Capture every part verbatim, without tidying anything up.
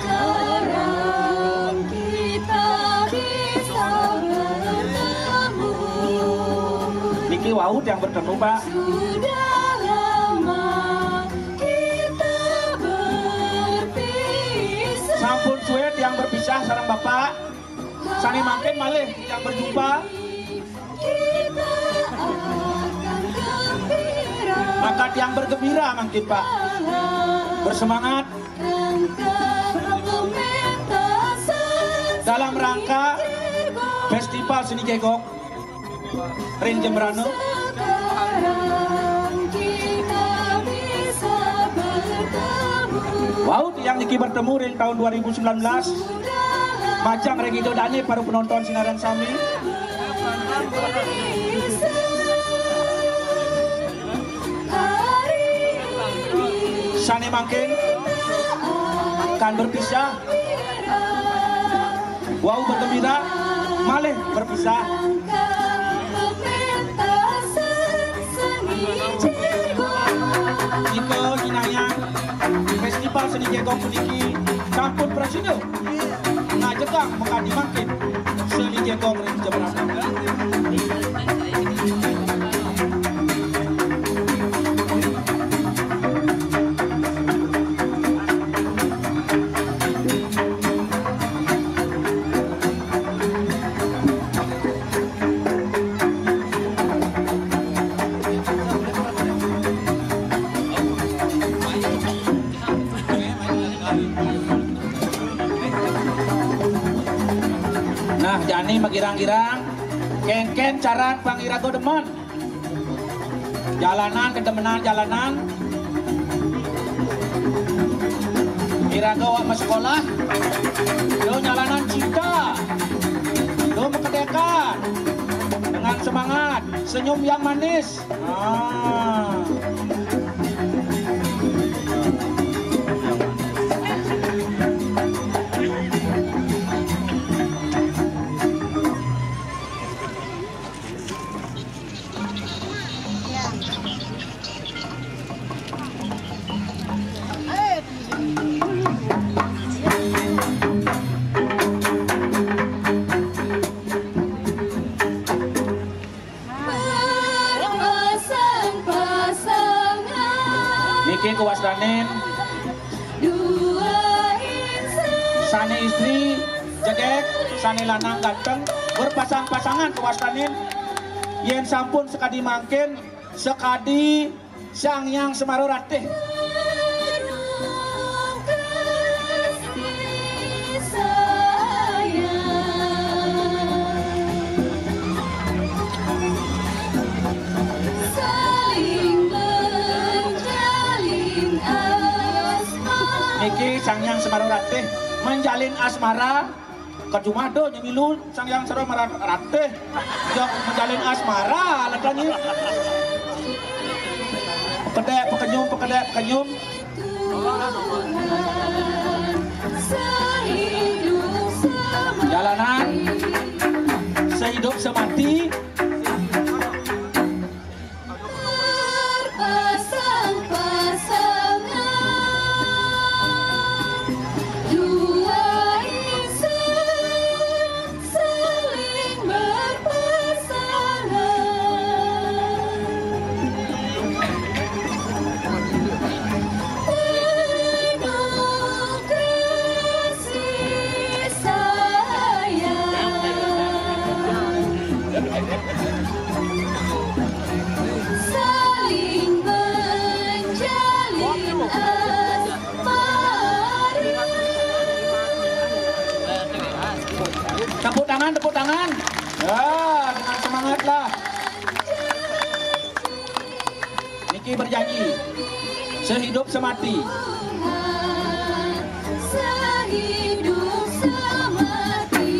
Sekarang kita bisa bertemu. Niki wau tiang bertemu, Pak. Sudah lama kita berpisah. Sampun suwe tiang berpisah sareng Bapak. Sane mangkin malih tiang berjumpa. Kita akan gembira. Maka tiang bergembira mangkin, Pak. Bersemangat. Dalam rangka Festival Seni Gégog ring Jembrana. Wau tiang niki bertemu ring taun dua ribu sembilan belas. Majeng ring Ida Dane para penonton sinareng sami. Sane mangkin kan berpisah. Wau bergembira, malih berpisah. Nika nyinayang Festival Seni Gégog puniki sampun prasida ngajegang makadi mangkin seni gégog ring Jembrana. Nah, jani magirang-girang, kengken caran pang iraga demen. Jalanan, kedemenan jalanan. Iraga awak masekolah, yo nyalanan cinta, yo makedekan dengan semangat, senyum yang manis. Ah. Berpasang-pasangan. Niki kawastanin dua insan. Sane istri jegeg, sane lanang ganteng, berpasang-pasangan kawastanin. Yen sampun sakadi mangkin, sakadi Sang Hyang Semara Ratih. Niki Sang Hyang Semara Ratih menjalin asmara. Kacuma do nyemilu Sang Hyang Semara Ratih. Jok menjalin asmara, ledani. Pekedek, pekenyum, pekedek, pekenyum. Jalanan sehidup semati. Berpasang-pasangan, dua insan saling berpasangan. Penuh kasih sayang. Berjanji sehidup semati. Sehidup semati.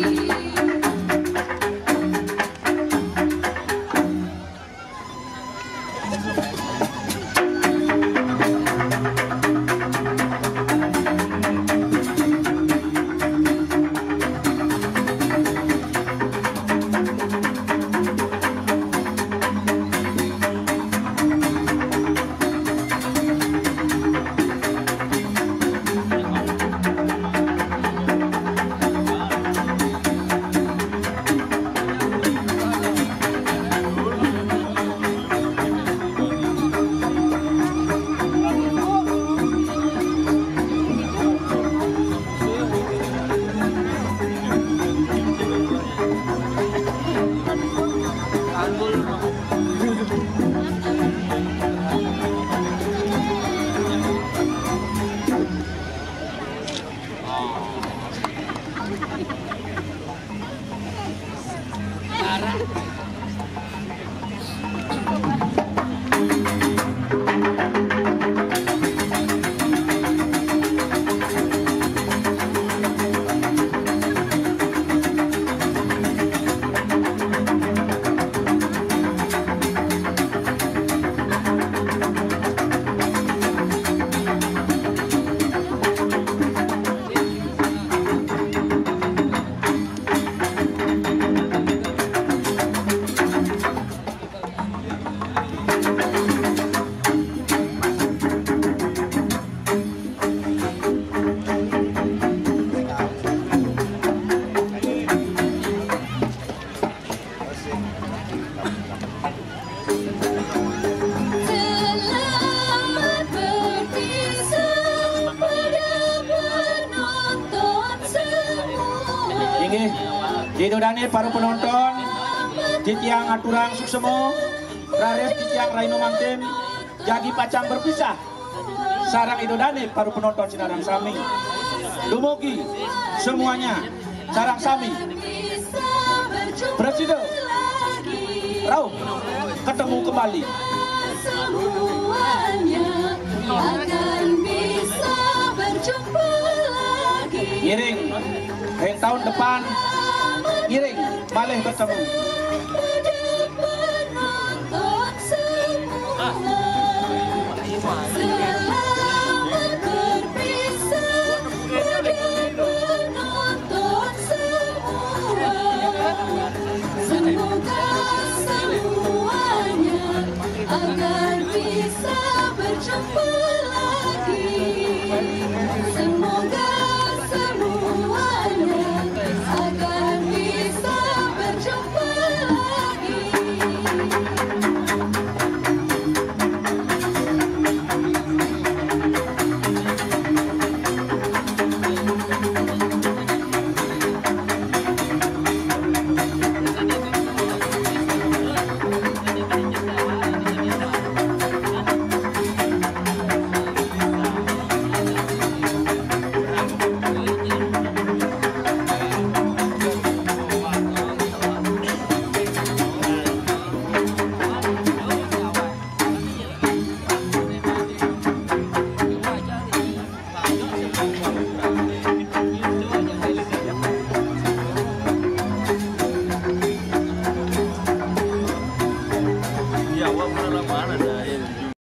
Selamat berpisah pada penonton semua. Inggih, Ida dané para penonton, titiang aturang suksma, raris titiang rahina mangkin jagi pacang berpisah sareng Ida dané para penonton sinareng sami. Dumugi semuanya sareng sami prasida rauh ketemu kembali. Semuanya akan bisa berjumpa lagi. Ngiring ring taun depan, ngiring malih bertemu. Pada penonton semua. Selamat berpisah pada penonton semua. Semoga semuanya akan bisa berjumpa lagi. Semoga semuanya akan bisa berjumpa lagi.